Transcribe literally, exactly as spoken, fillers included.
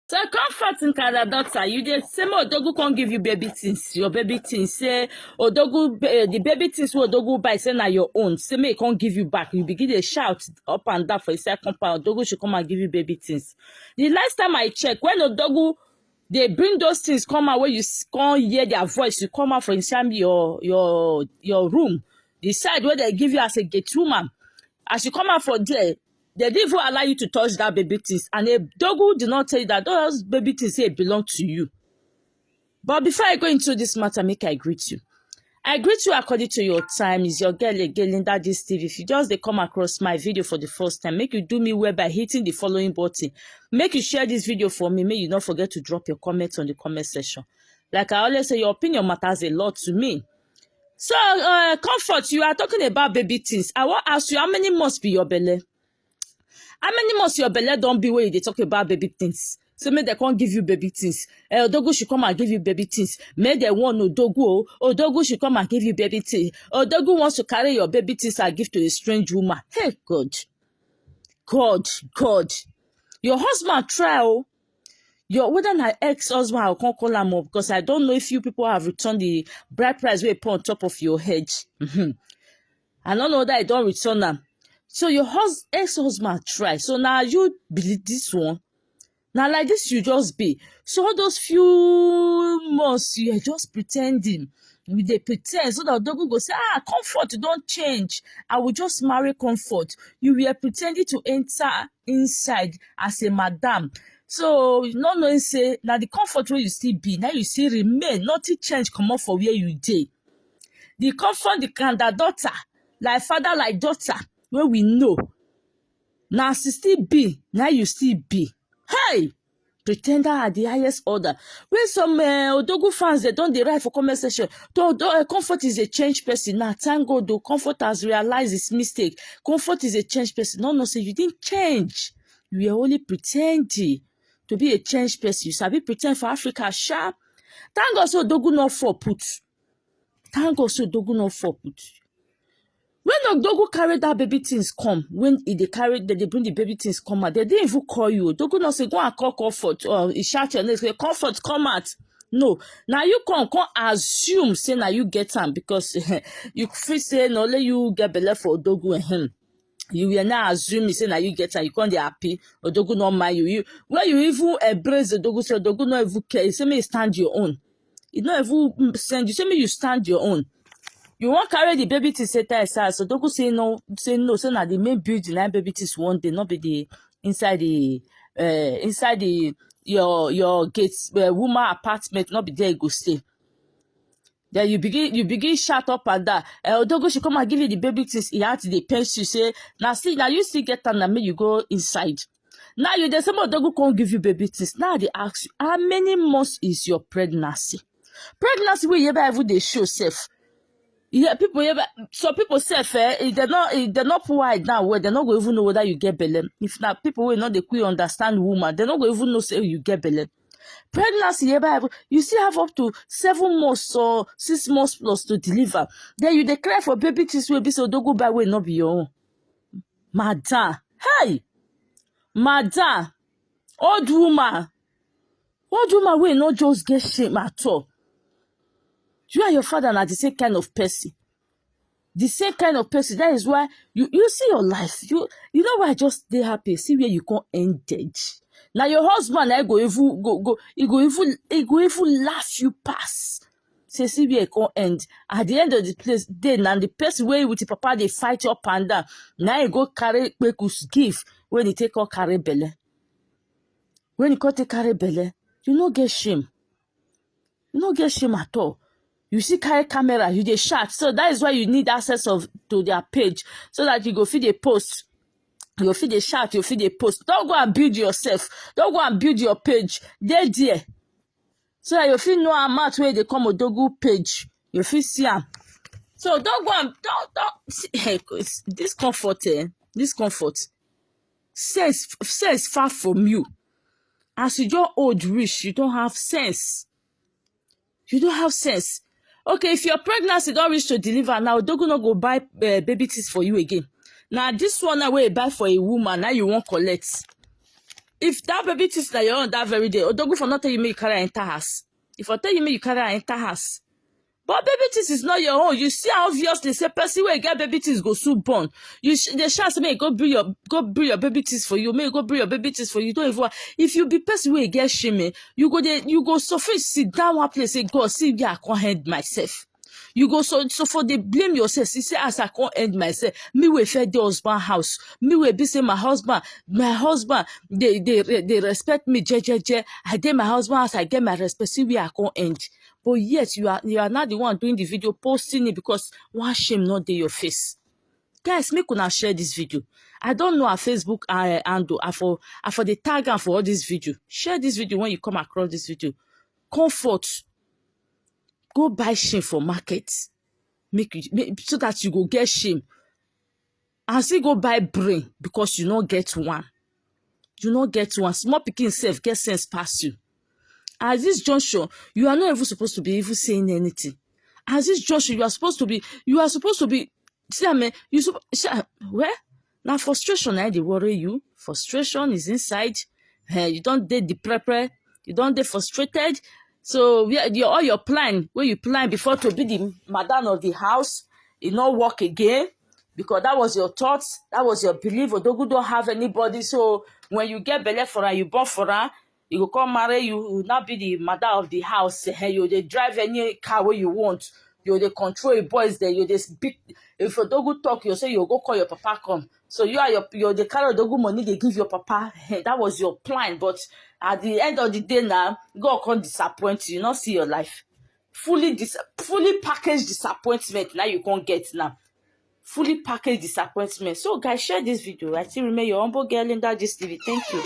So comfort Nkada daughter, you dey say make Odogwu come give you baby things, your baby things. Say Odogwu, eh, the baby things wey Odogwu buy, say na your own. Say make e come give you back. You begin dey shout up and down for inside compound. Odogwu should come and give you baby things. The last time I check, when Odogwu dey bring those things come out, wey you s- come hear their voice, you come out for inside your your your room, the side wey they give you as a gate woman. As you come out for there, they didn't even allow you to touch that baby things. And Odogwu did not tell you that those baby things say belong to you. But before I go into this matter, make I greet you. I greet you according to your time. It's your girl again, Linda Gist T V. If you just dey come across my video for the first time, make you do me well by hitting the following button. Make you share this video for me. Make you not forget to drop your comments on the comment section. Like I always say, your opinion matters a lot to me. So, uh, comfort, you are talking about baby things. I wan ask you, how many months be your belle? How many months your belle don be wey you dey talk about baby things? Say make dem come give you baby things. Eh, Odogwu should come and give you baby things. Make dem warn Odogwu o. Odogwu should come and give you baby things. Odogwu wants to carry your baby things and give to a strange woman. Hey, God. God, God. Your husband try o. Your, whether na ex-husband, I can't call am up because I don't know if you people have returned the bride price wey put on top of your head. Mhm. I don't know that I don't return am. So your hus-, ex-husband try. So now you believe this one. Now like this you just be. So all those few months you are just pretending. We dey pretend so that Odogwu go say, "Ah, comfort don't change. I will just marry comfort." You were pretending to enter inside as a madam. So you not knowing say now the comfort where you still be, now you still remain, nothing change come up for where you dey. The comfort, the Nkada daughter, like father, like daughter, where we know. Now she still be, now you still be. Hey! Pretender at the highest order. When some uh, Odogwu fans they don't dey write for comment section, though, though uh, comfort is a changed person. Now thank God though comfort has realized his mistake. Comfort is a changed person. No, no, say you didn't change. You were only pretending to be a changed person. You sabi pretend for Africa, sha. Thank God so Odogwu not for put. Thank God so Odogwu not for put. When Odogwu carry that baby things come, when e dey carry, they dey bring the baby things come out, they didn't even call you. Odogwu not say go and call comfort or he shout your name, say comfort come out. No, now you come come assume say now you get am because you feel say no let you get belle for Odogwu. Ehem. You were now assuming say now you get am, you come dey happy. Odogwu not mind you. You where you even embrace Odogwu, say Odogwu not even care. Say me stand your own. He not even mm, send you. Say me you stand your own. You won't carry the baby to say tie side. So Odogwu say no, say no, say na the main building na baby things one day, not be the inside the uh, inside the your your gate uh, woman apartment, not be there you go stay. Then you begin you begin shout up and down. Uh, Odogwu should come and give you the baby things. He had the pencil say now see now you still get time that make you go inside. Now you dey say Odogwu can't give you baby things. Now they ask you how many months is your pregnancy? Pregnancy wey you ever even dey show self. Yeah, people ever some people self eh, if they not if they not put eye down well, they not go even know whether you get belle. If na people wey not dey quick understand woman, they not go even know say you get belle. Pregnancy you ever even you still have up to seven months or six months plus to deliver. Then you dey cry for baby things wey be say Odogwu buy wey not be your own. Madam, hey, madam, old woman, old woman wey no just get shame at all. You and your father na the same kind of person. The same kind of person. That is why you you see your life. You you know why I just dey happy. See where you come ended. Now your husband I go even go go. He go even he go even laugh you pass. Say see where e come end. At the end of the place, day now the person wey with the papa dey fight up and down. Now he go carry kpekus give when he take come carry belle. When he come take carry belle, you no get shame. You no get shame at all. You see carry camera, you dey shout. So that is why you need access of to their page so that you go fit dey post. You fit dey shout, you fit dey post. Don't go and build yourself. Don't go and build your page. Dey there. So that you fit know amount wey dey come Odogwu page. You fit see am. So don't go and don't don't see, hey, this comfort, eh? This comfort. Sense sense far from you. As you just old reach, you don't have sense. You don't have sense. Okay, if your pregnancy don't reach to deliver, now Odogwu no go buy uh, baby things for you again. Now this one now wey you buy for a woman, now you won't collect. If that baby things na your own that very day, Odogwu for not tell you make you carry am enter house. If I tell you make you carry am enter house, but baby things is not your own. You see, obviously say person wey get baby things go soon born. You sh- dey shout say make you go bring your, go bring your baby things for you. Make you go bring your baby things for you. Don't even, if you be person wey get shame, eh, you go dey, you go suffer, sit down one place, say, "God, see where I come end myself." You go so, so for dey blame yourself. You say, "As I come end myself, me wey fit dey husband house, me wey be say my husband, my husband dey, dey, dey respect me, je, je, je. I dey my husband house, I get my respect. See where I come end." But yet you are, you are not the one doing the video, posting it because one shame not dey your face. Guys, make una share this video. I don't know our Facebook, uh, handle. I for, I for the tag am for all this video. Share this video when you come across this video. Comfort. Go buy shame for market. Make you, make, so that you go get shame. And still go buy brain because you no get one. You no get one. Small pikin sef get sense pass you. At this junction, you are not even supposed to be even saying anything. At this junction, you are supposed to be, you are supposed to be, see, I mean, you sup-, sha-, where? Now frustration, eh, dey worry you. Frustration is inside. Eh, you don't dey depressed. You don't dey frustrated. So where your, all your plan, where you plan before to be the madam of the house, it not work again because that was your thoughts, that was your belief. Odogwu don't have anybody. So when you get belle for her, you born for her, you go come marry, you will not be the mother of the house. Eh, you dey drive any car where you want. You dey control your boys there. You dey speak. If Odogwu talk, you say you go call your papa come. So you are your, you dey carry Odogwu money, they give your papa. Eh, that was your plan. But at the end of the day now, God come disappoint you. You not see your life. Fully dis-, fully packaged disappointment now you can't get now. Fully packaged disappointment. So guys, share this video. I still remain your humble girl, Linda Gist T V. Thank you.